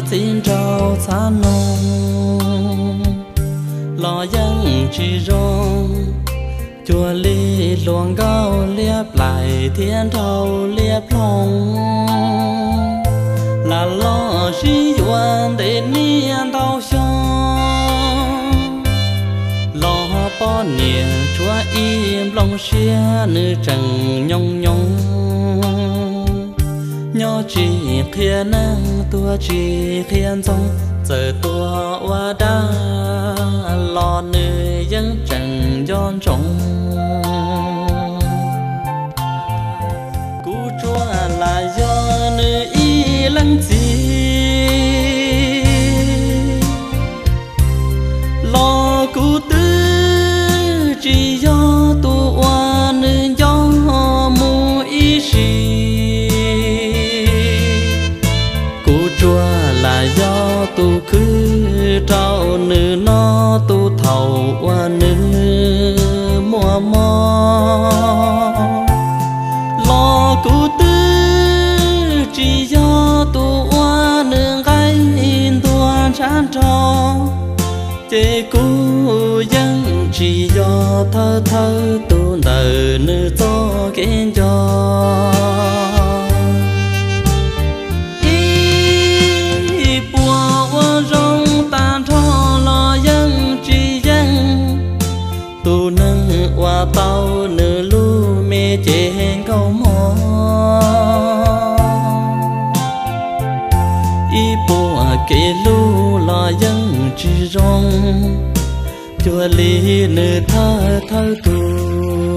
txiv nraug txhav noog los yeej tsis zoo, cuag li hluas nkauj liab plaim thiab nraug liab ploog. Lam los sib yuav ntev niaj ntau xyoo, los poj niam tshuav ib nplooj siab nws tseem nyoos nyoos. Nyob tsis qhia neeg tuag tsis qhia ntxoog, txawm tuag ua dab los nws yeej tseem nco ntsoov. Kuv tsuas lam yog nws ib leej txiv, los kuv twb tsis yog tus uas nws nco mus ib sim. Kuv tsuas lam yog tus khwv rau nws noj tus thaum uas nws muaj mob, los kuv twb tsis yog tus uas nws nqaij ntuag ntshav nrho. Ces kuv yeej tsis yog thawj thawj tus ntawm nws txoj kev nco. Ib puas ua zoo tag nrho los yeej tsis yeej tus neeg uas tau nws lub me cev nkauj mog. Ib puas kev hlub los yeej tsis zoo, cuag li nws thawj thawj tus.